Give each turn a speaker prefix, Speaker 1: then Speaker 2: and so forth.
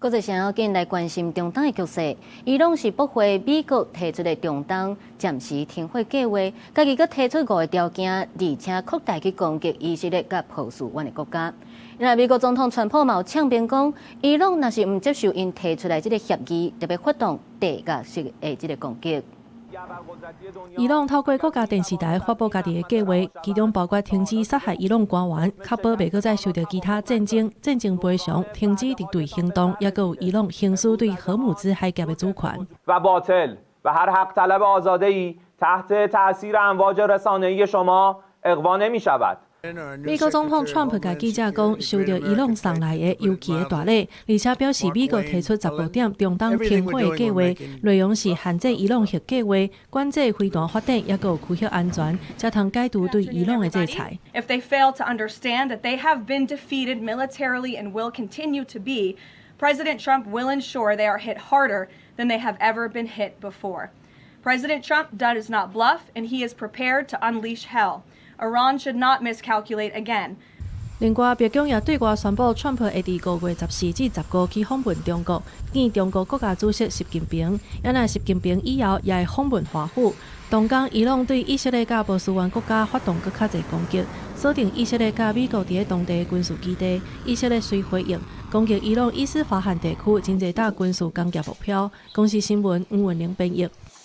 Speaker 1: 國際上要緊來關心中東的局勢，伊朗是駁回美國提出的中東暫時停火計劃，家己閣提出五個條件，而且擴大去攻擊以色列佮波斯灣的國家。那美國總統川普嘛有嗆聲講，伊朗若是毋接受𪜶提出來這个協議，就欲發動地獄式的這个攻擊。
Speaker 2: 伊朗透過國家電視台發布家己的計劃，其中包括停止殺害伊朗官員，確保袂閣再受著其他戰爭、戰爭賠償、停止敵對行動，抑閣有伊朗行使對荷姆茲海峽的主權。
Speaker 3: و باطل و هر حق طلب آزاده ای تحت تاثیر امواج رسانه‌ای شما اغوا نمی شود。
Speaker 2: 美國總統川普共記者講，收著伊朗送來的尤其的大禮，而且表示美國提出15點中東停火的計劃，內容是限制伊朗核計劃、管制飛彈發展，抑閣有區域安全，才通解除對伊朗的制裁。
Speaker 4: If they fail to understand that they have been defeated militarily and will continue to be, President Trump will ensure they are hit harder than they have ever been hit before. President Trump does not bluff, and he is prepared to unleash hell. Iran should not miscalculate again.
Speaker 2: 另外，白宮也對外宣布，川普會佇5月14至15去訪問中國，見中國國家主席習近平。啊若習近平以後也會訪問華府。同工，伊朗對以色列佮波斯灣國家發動閣較濟攻擊，鎖定以色列佮美國佇咧當地軍事基地。以色列隨回應，攻擊伊朗伊斯法罕地區真濟搭軍事工業目標。公視新聞吳文玲編譯。